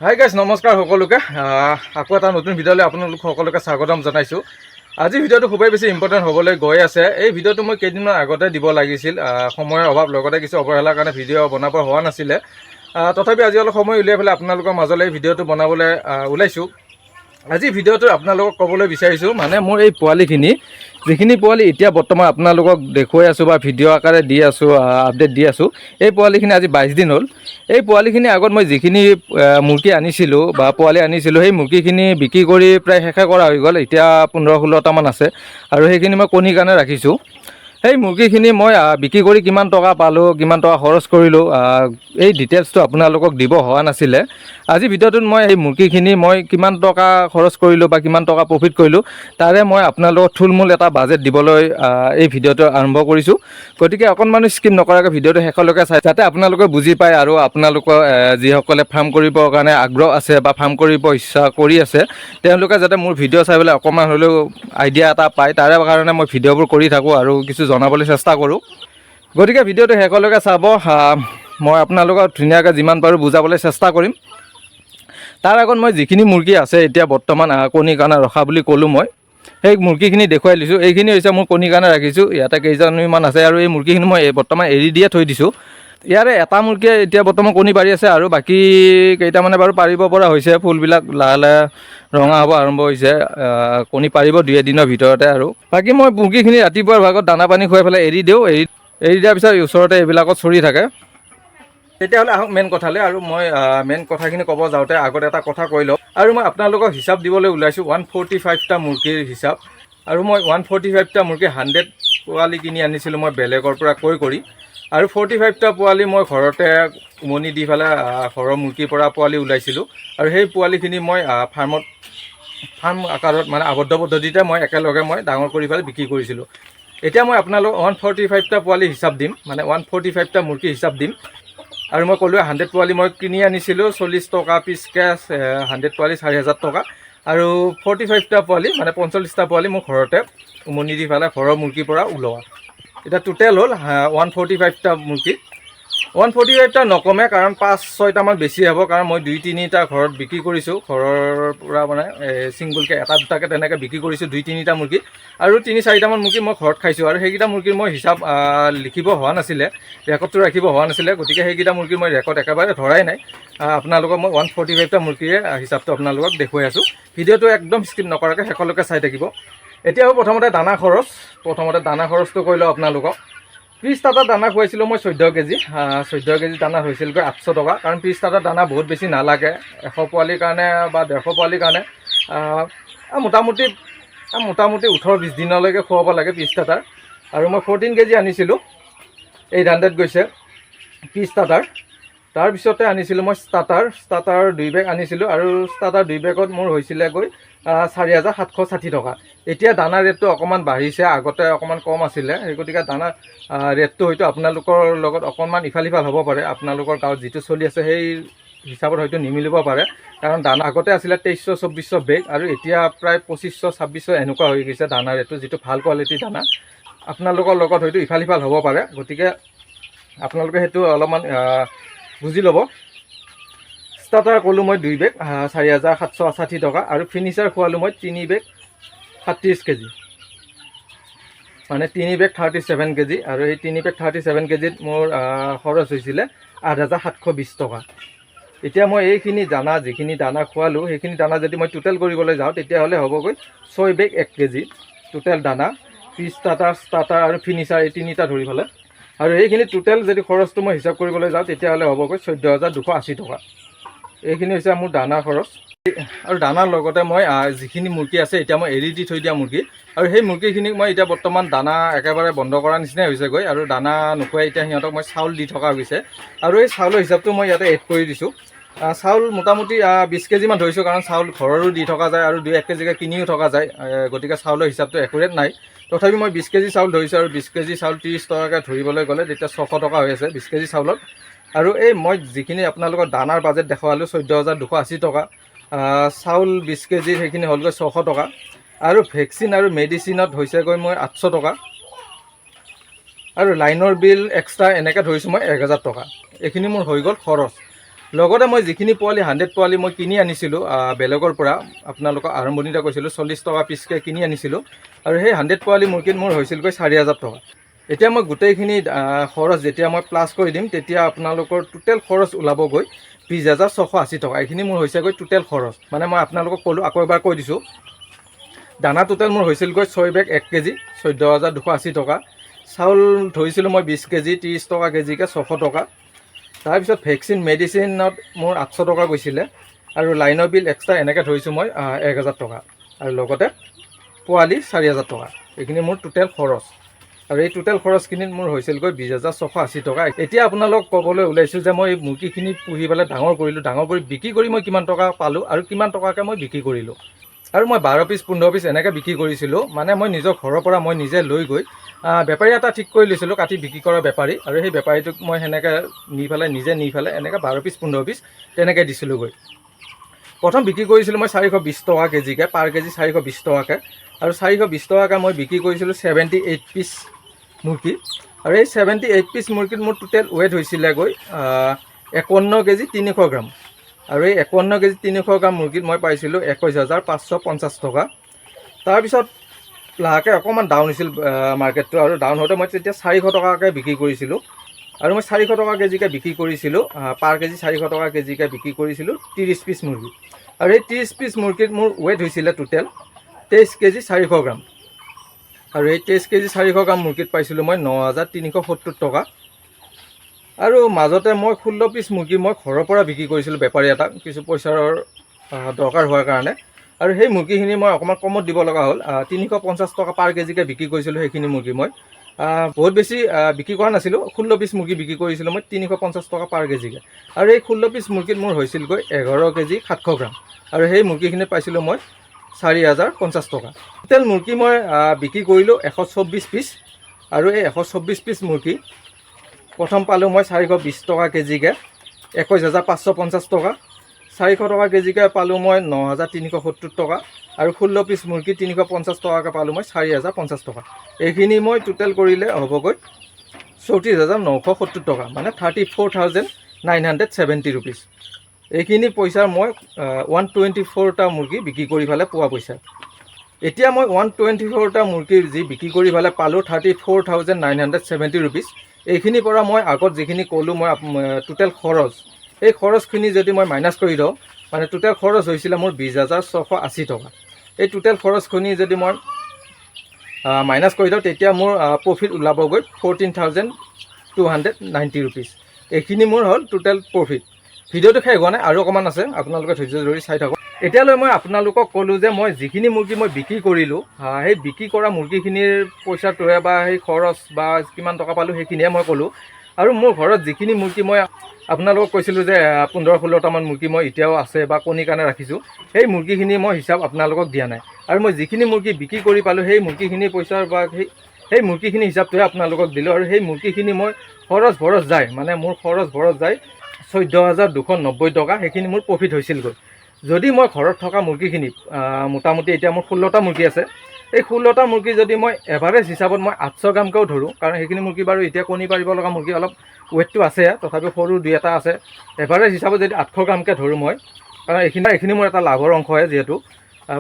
Hi guys, নমস্কাৰ সকলোকে। আকৌ এটা নতুন ভিডিঅ'লৈ আপোনালোক সকলোকে স্বাগতম জনাইছোঁ। আজি ভিডিঅ'টো খুবেই বেছি ইম্পৰ্টেণ্ট হ'বলৈ গৈ আছে। এই ভিডিঅ'টো মই কেইদিনমান আগতে দিব লাগিছিল। সময়ৰ অভাৱ, লগতে কিছু অৱহেলাৰ কাৰণে ভিডিঅ' বনাব হোৱা নাছিলে। তথাপি আজি অলপ সময় উলিয়াই পেলাই আপোনালোকৰ মাজলৈ এই ভিডিঅ'টো বনাবলৈ ওলাইছোঁ। আজি ভিডিঅ'টো আপোনালোকক ক'বলৈ বিচাৰিছোঁ, মানে মোৰ এই পোৱালিখিনি, যিখিনি পোৱালি এতিয়া বৰ্তমান আপোনালোকক দেখুৱাই আছোঁ বা ভিডিঅ' আকাৰে দি আছোঁ, আপডেট দি আছোঁ, এই পোৱালিখিনি আজি 22 দিন হ'ল। এই পোৱালিখিনি আগত মই যিখিনি মুৰ্গী আনিছিলোঁ বা পোৱালি আনিছিলোঁ, সেই মুৰ্গীখিনি বিক্ৰী কৰি প্ৰায় শেষে কৰা হৈ গ'ল। এতিয়া 15-16টামান আছে আৰু সেইখিনি মই কণীৰ কাৰণে ৰাখিছোঁ। সেই মুৰ্গীখিনি মই বিক্ৰী কৰি কিমান টকা পালোঁ, কিমান টকা খৰচ কৰিলোঁ, এই ডিটেইলছটো আপোনালোকক দিব হোৱা নাছিলে। আজি ভিডিঅ'টোত মই এই মুৰ্গীখিনি মই কিমান টকা খৰচ কৰিলোঁ বা কিমান টকা প্ৰফিট কৰিলোঁ, তাৰে মই আপোনালোকক থুলমূল এটা বাজেট দিবলৈ এই ভিডিঅ'টো আৰম্ভ কৰিছোঁ। গতিকে অকণমানো স্কিপ নকৰাকৈ ভিডিঅ'টো শেষলৈকে চাই, যাতে আপোনালোকে বুজি পায় আৰু আপোনালোকৰ যিসকলে ফাৰ্ম কৰিবৰ কাৰণে আগ্ৰহ আছে বা ফাৰ্ম কৰিব ইচ্ছা কৰি আছে, তেওঁলোকে যাতে মোৰ ভিডিঅ' চাই পেলাই অকণমান হ'লেও আইডিয়া এটা পায়, তাৰে কাৰণে মই ভিডিঅ'বোৰ কৰি থাকোঁ আৰু কিছু জনাবলৈ চেষ্টা কৰোঁ। গতিকে ভিডিঅ'টো শেষলৈকে চাব। মই আপোনালোকক ধুনীয়াকৈ যিমান পাৰোঁ বুজাবলৈ চেষ্টা কৰিম। তাৰ আগত মই যিখিনি মুৰ্গী আছে এতিয়া বৰ্তমান কণীৰ কাৰণে ৰখা বুলি ক'লোঁ, মই সেই মুৰ্গীখিনি দেখুৱাই দিছোঁ। এইখিনি হৈছে মোৰ কণীৰ কাৰণে ৰাখিছোঁ। ইয়াতে কেইজনীমান আছে আৰু এই মুৰ্গীখিনি মই এই বৰ্তমান এৰি দিয়ে থৈ দিছোঁ। ইয়াৰে এটা মুৰ্গীয়ে এতিয়া বৰ্তমান কণী পাৰি আছে আৰু বাকী কেইটামানে বাৰু পাৰিব পৰা হৈছে। ফুলবিলাক লাহে লাহে ৰঙা হ'ব আৰম্ভ হৈছে। কণী পাৰিব দুই এদিনৰ ভিতৰতে। আৰু বাকী মই মুৰ্গীখিনি ৰাতিপুৱাৰ ভাগত দানা পানী খুৱাই পেলাই এৰি দিওঁ। এৰি এৰি দিয়াৰ পিছত ওচৰতে এইবিলাকত চৰি থাকে। তেতিয়াহ'লে আহক মেইন কথালৈ। আৰু মই মেইন কথাখিনি ক'ব যাওঁতে আগতে এটা কথা কৈ লওঁ। আৰু মই আপোনালোকক হিচাপ দিবলৈ ওলাইছোঁ 145টা মুৰ্গীৰ হিচাপ। আৰু মই 145টা মুৰ্গী, 100 পোৱালি কিনি আনিছিলোঁ মই বেলেগৰ পৰা ক্ৰয় কৰি আৰু 45টা পোৱালি মই ঘৰতে উমনি দি পেলাই ঘৰৰ মুৰ্গীৰ পৰা পোৱালি ওলাইছিলোঁ। আৰু সেই পোৱালিখিনি মই ফাৰ্মত, ফাৰ্ম আকাৰত, মানে আবদ্ধ পদ্ধতিতে মই একেলগে মই ডাঙৰ কৰি পেলাই বিক্ৰী কৰিছিলোঁ। এতিয়া মই আপোনালোক 145টা পোৱালি হিচাপ দিম, মানে 145টা মুৰ্গী হিচাপ দিম। আৰু মই ক'লোৱে, 100 পোৱালি মই কিনি আনিছিলোঁ 40 টকা পিচকৈ, 100 পোৱালি 4000 টকা। আৰু 45টা পোৱালি, মানে 45টা পোৱালি মোৰ ঘৰতে উমনি দি পেলাই ঘৰৰ মুৰ্গীৰ পৰা ওলোৱা। এতিয়া টোটেল হ'ল 145টা মুৰ্গী। 145টা নকমে, কাৰণ পাঁচ ছয়টামান বেছি হ'ব, কাৰণ মই দুই তিনিটা ঘৰত বিক্ৰী কৰিছোঁ। ঘৰৰ পৰা মানে ছিংগুলকৈ এটা দুটাকৈ তেনেকৈ বিক্ৰী কৰিছোঁ দুই তিনিটা মুৰ্গী আৰু তিনি চাৰিটামান মুৰ্গী মই ঘৰত খাইছোঁ। আৰু সেইকেইটা মুৰ্গীৰ মই হিচাপ লিখিব হোৱা নাছিলে, ৰেকৰ্ডটো ৰাখিব হোৱা নাছিলে। গতিকে সেইকেইটা মুৰ্গীৰ মই ৰেকৰ্ড একেবাৰে ধৰাই নাই। আপোনালোকক মই 145টা মুৰ্গীৰে হিচাপটো আপোনালোকক দেখুৱাই আছোঁ। ভিডিঅ'টো একদম স্কিপ নকৰাকৈ শেষলৈকে চাই থাকিব। এতিয়া হ'ব প্ৰথমতে দানা খৰচ। প্ৰথমতে দানা খৰচটো কৈ লওঁ আপোনালোকক। 30টা দানা খুৱাইছিলোঁ মই 14 কেজি। 14 কেজি দানা হৈছিলগৈ 800 টকা, কাৰণ 30টা দানা বহুত বেছি নালাগে। 100 পোৱালিৰ কাৰণে বা 150 পোৱালিৰ কাৰণে মোটামুটি মোটামুটি 18-20 দিনলৈকে খুৱাব লাগে 30টাৰ। আৰু মই 14 কেজি আনিছিলোঁ, 800 গৈছে 30টাৰ। তাৰপিছতে আনিছিলোঁ মই ষ্টাৰ্টাৰ। ষ্টাৰ্টাৰ দুই বেগ আনিছিলোঁ আৰু ষ্টাৰ্টাৰ দুই বেগত মোৰ হৈছিলেগৈ 4760 টকা। এতিয়া দানা ৰেটটো অকণমান বাঢ়িছে, আগতে অকণমান কম আছিলে। সেই গতিকে দানা ৰেটটো হয়তো আপোনালোকৰ লগত অকণমান ইফাল সিফাল হ'ব পাৰে। আপোনালোকৰ গাঁৱত যিটো চলি আছে, সেই হিচাপত হয়তো নিমিলিব পাৰে, কাৰণ দানা আগতে আছিলে 2300 2400 বেগ আৰু এতিয়া প্ৰায় 2500 2600 এনেকুৱা হৈ গৈছে দানা ৰেটটো, যিটো ভাল কোৱালিটিৰ দানা। আপোনালোকৰ লগত হয়তো ইফাল সিফাল হ'ব পাৰে, গতিকে আপোনালোকে সেইটো অলপমান বুজি ল'ব। ষ্টাৰ্টাৰ ক'লোঁ মই দুই বেগ 4760 টকা। আৰু ফিনিচাৰ খোৱালোঁ মই তিনি বেগ 37 কেজি, মানে তিনি বেগ 37 কেজি। আৰু এই তিনি বেগ 37 কেজিত মোৰ খৰচ হৈছিলে 8720 টকা। এতিয়া মই এইখিনি দানা, যিখিনি দানা খোৱালোঁ, সেইখিনি দানা যদি মই টোটেল কৰিবলৈ যাওঁ, তেতিয়াহ'লে হ'বগৈ ছয় বেগ 1 কেজি টোটেল দানা, প্ৰি ষ্টাৰ্টাৰ, ষ্টাৰ্টাৰ আৰু ফিনিচাৰ এই তিনিটা ধৰি পেলাই। আৰু এইখিনি টোটেল যদি খৰচটো মই হিচাপ কৰিবলৈ যাওঁ, তেতিয়াহ'লে হ'বগৈ 14,280 টকা। এইখিনি হৈছে মোৰ দানা খৰচ। আৰু দানাৰ লগতে মই যিখিনি মুৰ্গী আছে এতিয়া মই এৰি দি থৈ দিয়া মুৰ্গী, আৰু সেই মুৰ্গীখিনিক মই এতিয়া বৰ্তমান দানা একেবাৰে বন্ধ কৰাৰ নিচিনাই হৈছেগৈ। আৰু দানা নোখোৱাই এতিয়া সিহঁতক মই চাউল দি থকা হৈছে। আৰু এই চাউলৰ হিচাপটো মই ইয়াতে এড কৰি দিছোঁ। চাউল মোটামুটি 20 কেজিমান ধৰিছোঁ, কাৰণ চাউল ঘৰৰো দি থকা যায় আৰু দুই এক কেজিকৈ কিনিও থকা যায়। গতিকে চাউলৰ হিচাপটো একুৰেট নাই। তথাপি মই 20 কেজি চাউল ধৰিছোঁ। আৰু 20 কেজি চাউল 30 টকাকৈ ধৰিবলৈ গ'লে তেতিয়া 600 টকা হৈ আছে 20 কেজি চাউলত। আৰু এই মই যিখিনি আপোনালোকৰ দানাৰ বাজেট দেখুৱালোঁ, 14,280 টকা, চাউল 20 কেজিৰ সেইখিনি হ'লগৈ 600 টকা আৰু ভেকচিন আৰু মেডিচিনত হৈছেগৈ মই 800 টকা আৰু লাইনৰ বিল এক্সট্ৰা এনেকৈ ধৰিছোঁ মই 1000 টকা। এইখিনি মোৰ হৈ গ'ল খৰচ। লগতে মই যিখিনি পোৱালি, 100 পোৱালি মই কিনি আনিছিলোঁ বেলেগৰ পৰা, আপোনালোকক আৰম্ভণিতে কৈছিলোঁ, 40 টকা পিচকৈ কিনি আনিছিলোঁ আৰু সেই 100 পোৱালি মুৰ্গীত মোৰ হৈছিলগৈ 4000 টকা। এতিয়া মই গোটেইখিনি খৰচ যেতিয়া মই প্লাছ কৰি দিম, তেতিয়া আপোনালোকৰ টোটেল খৰচ ওলাবগৈ 20,680 টকা। এইখিনি মোৰ হৈছেগৈ টোটেল খৰচ। মানে মই আপোনালোকক ক'লোঁ, আকৌ এবাৰ কৈ দিছোঁ। দানা টোটেল মোৰ হৈছিলগৈ 6 বেগ 1 কেজি, 14,280 টকা। চাউল ধৰিছিলোঁ মই 20 কেজি, 30 টকা কেজিকৈ 600 টকা। তাৰপিছত ভেকচিন মেডিচিনত মোৰ 800 টকা গৈছিলে আৰু লাইনৰ বিল এক্সট্ৰা এনেকৈ ধৰিছোঁ মই 1000 টকা আৰু লগতে পোৱালি 4000 টকা। এইখিনি মোৰ টোটেল খৰচ আৰু এই টোটেল খৰচখিনিত মোৰ হৈছিলগৈ 20,680 টকা। এতিয়া আপোনালোক ক'বলৈ ওলাইছোঁ যে মই এই মুৰ্গীখিনি পুহি পেলাই ডাঙৰ কৰিলোঁ, ডাঙৰ কৰি বিক্ৰী কৰি মই কিমান টকা পালোঁ আৰু কিমান টকাকৈ মই বিক্ৰী কৰিলোঁ। আৰু মই 12 পিচ, 15 পিচ এনেকৈ বিক্ৰী কৰিছিলোঁ। মানে মই নিজৰ ঘৰৰ পৰা মই নিজে লৈ গৈ বেপাৰী এটা ঠিক কৰি লৈছিলোঁ, কাটি বিক্ৰী কৰা বেপাৰী। আৰু সেই বেপাৰীটোক মই সেনেকৈ নি পেলাই, নিজে নি পেলাই এনেকৈ 12 পিচ, 15 পিচ তেনেকৈ দিছিলোঁগৈ। প্ৰথম বিক্ৰী কৰিছিলোঁ মই 420 টকা কেজিকৈ, পাৰ কেজি 420 টকাকৈ। আৰু 420 টকাকৈ মই বিক্ৰী কৰিছিলোঁ 78 পিচ মুৰ্গী। আৰু এই 78 পিচ মুৰ্গীত মোৰ টোটেল ৱেইট হৈছিলেগৈ 51 কেজি 300 গ্ৰাম। আৰু এই 51 কেজি 300 গ্ৰাম মুৰ্গীত মই পাইছিলোঁ 21,550 টকা। তাৰপিছত লাহেকৈ অকণমান ডাউন হৈছিল মাৰ্কেটটো আৰু ডাউন হওঁতে মই তেতিয়া 400 টকাকৈ বিক্ৰী কৰিছিলোঁ। আৰু মই 400 টকা কেজিকৈ বিক্ৰী কৰিছিলোঁ, পাৰ কেজি 400 টকা কেজিকৈ বিক্ৰী কৰিছিলোঁ 30 পিচ মুৰ্গী। আৰু এই 30 পিচ মুৰ্গীত মোৰ ৱেইট হৈছিলে টোটেল 23 কেজি 400 গ্ৰাম। আৰু এই 23 কেজি 400 গ্ৰাম মুৰ্গীত পাইছিলোঁ মই 9370 টকা। আৰু মাজতে মই 16 পিচ মুৰ্গী মই ঘৰৰ পৰা বিক্ৰী কৰিছিলোঁ বেপাৰী এটাক, কিছু পইচাৰ দৰকাৰ হোৱাৰ কাৰণে। আৰু সেই মুৰ্গীখিনি মই অকণমান কমত দিব লগা হ'ল। 350 টকা পাৰ কেজিকৈ বিক্ৰী কৰিছিলোঁ সেইখিনি মুৰ্গী মই। বহুত বেছি বিক্ৰী কৰা নাছিলোঁ। 16 পিচ মুৰ্গী বিক্ৰী কৰিছিলোঁ মই 350 টকা পাৰ কেজিকৈ। আৰু এই 16 পিচ মুৰ্গীত মোৰ হৈছিলগৈ 11 কেজি 700 গ্ৰাম। আৰু সেই মুৰ্গীখিনিত পাইছিলোঁ মই 4050 টকা। টোটেল মুৰ্গী মই বিক্ৰী কৰিলোঁ 124 পিচ। আৰু এই 124 পিচ মুৰ্গী প্ৰথম পালোঁ মই 420 টকা কেজিকৈ 21,550 টকা। 400 টকা কেজিকৈ পালোঁ মই 9370 টকা। আৰু 16 পিচ মুৰ্গী 350 টকাকৈ পালোঁ মই 4050 টকা। এইখিনি মই টোটেল কৰিলে হ'বগৈ 34,970 টকা, মানে ₹34,970। এইখিনি পইচাৰ মই 124টা মুৰ্গী বিক্ৰী কৰি পেলাই পোৱা পইচা। এতিয়া মই 124টা মুৰ্গীৰ যি বিক্ৰী কৰি পেলাই পালোঁ ₹34,970, এইখিনিৰ পৰা মই আগত যিখিনি ক'লোঁ মই টোটেল খৰচ, এই খৰচখিনি যদি মই মাইনাছ কৰি দিওঁ, মানে টোটেল খৰচ হৈছিলে মোৰ 20,680 টকা। এই টোটেল খৰচখিনি যদি মই মাইনাছ কৰি দিওঁ, তেতিয়া মোৰ প্ৰফিট ওলাবগৈ ₹14,290। এইখিনি মোৰ হ'ল টোটেল প্ৰফিট। ভিডিঅ'টো শেষ হোৱা নাই, আৰু অকণমান আছে, আপোনালোকে ধৈৰ্য ধৰি চাই থাকক। এতিয়ালৈ মই আপোনালোকক ক'লোঁ যে মই যিখিনি মুৰ্গী মই বিক্ৰী কৰিলোঁ, সেই বিক্ৰী কৰা মুৰ্গীখিনিৰ পইচাটোৱে বা সেই খৰচ বা কিমান টকা পালোঁ, সেইখিনিয়ে মই ক'লোঁ। আৰু মোৰ ঘৰত যিখিনি মুৰ্গী মই আপোনালোকক কৈছিলোঁ যে 15 16টামান মুৰ্গী মই এতিয়াও আছে বা কণীৰ কাৰণে ৰাখিছোঁ, সেই মুৰ্গীখিনি মই হিচাপ আপোনালোকক দিয়া নাই। আৰু মই যিখিনি মুৰ্গী বিক্ৰী কৰি পালোঁ, সেই মুৰ্গীখিনি পইচাৰ বা সেই মুৰ্গীখিনি হিচাপটোহে আপোনালোকক দিলোঁ। আৰু সেই মুৰ্গীখিনি মই খৰচ ভৰচ যায়, মানে মোৰ খৰচ ভৰচ যায় 14,290 টকা, সেইখিনি মোৰ প্ৰফিট হৈছিলগৈ। যদি মই ঘৰত থকা মুৰ্গীখিনি, মোটামুটি এতিয়া মোৰ 16টা মুৰ্গী আছে, এই 16টা মুৰ্গী যদি মই এভাৰেজ হিচাপত মই 800 গ্ৰামকৈও ধৰোঁ, কাৰণ সেইখিনি মুৰ্গী বাৰু এতিয়া কণী পাৰিব লগা মুৰ্গী, অলপ ৱেইটটো আছে, তথাপিও সৰু দুই এটা আছে। এভাৰেজ হিচাপত যদি 800 গ্ৰামকৈ ধৰোঁ মই, কাৰণ এইখিনি মোৰ এটা লাভৰ অংশহে, যিহেতু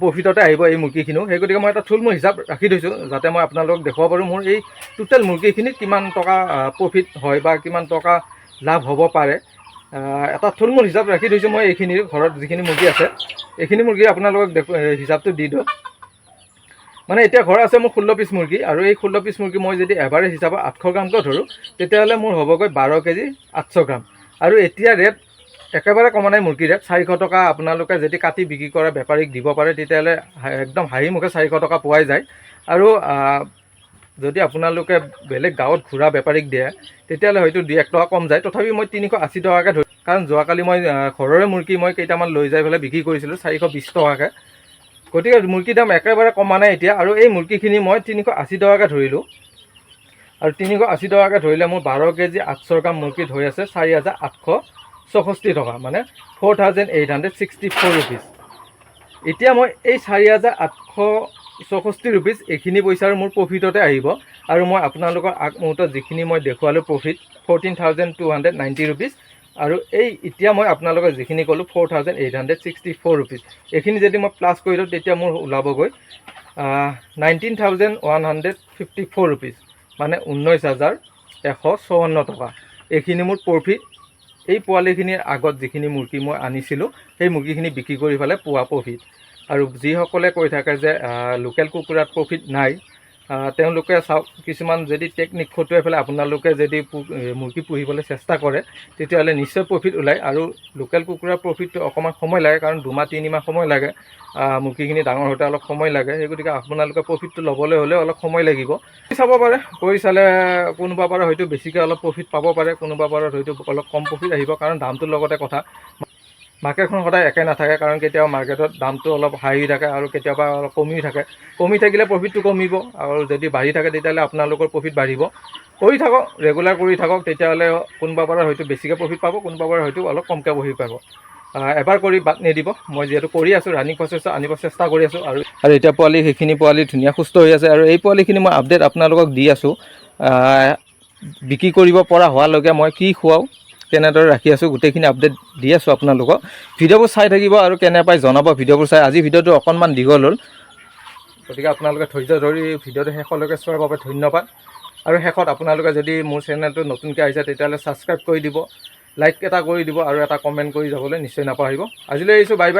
প্ৰফিটতে আহিব এই মুৰ্গীখিনিও। সেই গতিকে মই এটা থুলমূল হিচাপ ৰাখি থৈছোঁ, যাতে মই আপোনালোকক দেখুৱাব পাৰোঁ মোৰ এই টোটেল মুৰ্গীখিনিত কিমান টকা প্ৰফিট হয় বা কিমান টকা লাভ হ'ব পাৰে। এটা থুলমূল হিচাপ ৰাখি থৈছোঁ মই। এইখিনি ঘৰত যিখিনি মুৰ্গী আছে, এইখিনি মুৰ্গী আপোনালোকক হিচাপটো দি দিওঁ। মানে এতিয়া ঘৰত আছে মোৰ 16 পিচ মুৰ্গী। আৰু এই 16 পিচ মুৰ্গী মই যদি এভাৰেজ হিচাপত 800 গ্ৰামকৈ ধৰোঁ, তেতিয়াহ'লে মোৰ হ'বগৈ 12 কেজি 800 গ্ৰাম। আৰু এতিয়া ৰেট একেবাৰে কমা নাই মুৰ্গীৰ ৰেট, 400 টকা। আপোনালোকে যদি কাটি বিক্ৰী কৰা বেপাৰীক দিব পাৰে, তেতিয়াহ'লে একদম হাঁহি মুখে 400 টকা পোৱাই যায়। আৰু যদি আপোনালোকে বেলেগ গাঁৱত ঘূৰা বেপাৰীক দিয়ে, তেতিয়াহ'লে হয়তো দুই এক টকা কম যায়। তথাপি মই 380 টকাকৈ ধৰি, কাৰণ যোৱাকালি মই ঘৰৰে মুৰ্গী মই কেইটামান লৈ যাই পেলাই বিক্ৰী কৰিছিলোঁ 420 টকাকৈ। গতিকে মুৰ্গীৰ দাম একেবাৰে কমা নাই এতিয়া। আৰু এই মুৰ্গীখিনি মই 380 টকাকৈ ধৰিলোঁ। আৰু 380 টকাকৈ ধৰিলে মোৰ 12 কেজি 800 গ্ৰাম মুৰ্গীত হৈ আছে 4864 টকা, মানে ₹4864। এতিয়া মই এই 4864 ৰুপিজ, এইখিনি পইচাৰ মোৰ প্ৰফিটতে আহিব। আৰু মই আপোনালোকৰ আগমুহূৰ্তত যিখিনি মই দেখুৱালোঁ প্ৰফিট ₹14,290। আৰু এই এতিয়া মই আপোনালোকক যিখিনি ক'লোঁ, ₹4864, এইখিনি যদি মই প্লাছ কৰি দিওঁ, তেতিয়া মোৰ ওলাবগৈ ₹19,154, মানে 19,154 টকা। এইখিনি মোৰ প্ৰফিট, এই পোৱালিখিনিৰ আগত যিখিনি মুৰ্গী মই আনিছিলোঁ, সেই মুৰ্গীখিনি বিক্ৰী কৰি পেলাই পোৱা প্ৰফিট। আৰু যিসকলে কৈ থাকে যে লোকেল কুকুৰাত প্ৰফিট নাই, তেওঁলোকে চাওক, কিছুমান যদি টেকনিক খটুৱাই পেলাই আপোনালোকে যদি মুৰ্গী পুহিবলৈ চেষ্টা কৰে, তেতিয়াহ'লে নিশ্চয় প্ৰফিট ওলায়। আৰু লোকেল কুকুৰাৰ প্ৰফিটটো অকণমান সময় লাগে, কাৰণ 2 মাহ 3 মাহ সময় লাগে, মুৰ্গীখিনি ডাঙৰ হওঁতে অলপ সময় লাগে। সেই গতিকে আপোনালোকে প্ৰফিটটো ল'বলৈ হ'লে অলপ সময় লাগিব। চাব পাৰে, কৰি চালে কোনোবা পাৰত হয়তো বেছিকৈ অলপ প্ৰফিট পাব পাৰে, কোনোবা পাৰত হয়তো অলপ কম প্ৰফিট আহিব, কাৰণ দামটোৰ লগতে কথা। মাৰ্কেটখন সদায় একে নাথাকে, কাৰণ কেতিয়াবা মাৰ্কেটত দামটো অলপ হাই হৈ থাকে আৰু কেতিয়াবা অলপ কমিও থাকে। কমি থাকিলে প্ৰফিটটো কমিব আৰু যদি বাঢ়ি থাকে, তেতিয়াহ'লে আপোনালোকৰ প্ৰফিট বাঢ়িব। কৰি থাকক, ৰেগুলাৰ কৰি থাকক, তেতিয়াহ'লে কোনোবা বাৰত হয়তো বেছিকৈ প্ৰফিট পাব, কোনোবা বাৰত হয়তো অলপ কমকৈ প্ৰফিট পাব। এবাৰ কৰি বাদ নিদিব। মই যিহেতু কৰি আছোঁ, ৰানিং প্ৰচেছত আনিব চেষ্টা কৰি আছোঁ আৰু আৰু এতিয়া পোৱালি, সেইখিনি পোৱালি ধুনীয়া সুস্থ হৈ আছে। আৰু এই পোৱালিখিনি মই আপডেট আপোনালোকক দি আছোঁ। বিক্ৰী কৰিব পৰা হোৱালৈকে মই কি খুৱাওঁ, কেনেদৰে ৰাখি আছোঁ, গোটেইখিনি আপডেট দি আছোঁ আপোনালোকক। ভিডিঅ'বোৰ চাই থাকিব আৰু কেনে পাই জনাব ভিডিঅ'বোৰ চাই। আজি ভিডিঅ'টো অকণমান দীঘল হ'ল, গতিকে আপোনালোকে ধৈৰ্য ধৰি ভিডিঅ'টো শেষলৈকে চোৱাৰ বাবে ধন্যবাদ। আৰু শেষত আপোনালোকে যদি মোৰ চেনেলটো নতুনকৈ আহিছে, তেতিয়াহ'লে ছাবস্ক্ৰাইব কৰি দিব, লাইক এটা কৰি দিব আৰু এটা কমেণ্ট কৰি যাবলৈ নিশ্চয় নাপাহৰিব। আজিলৈ আহিছোঁ, বাই বাই।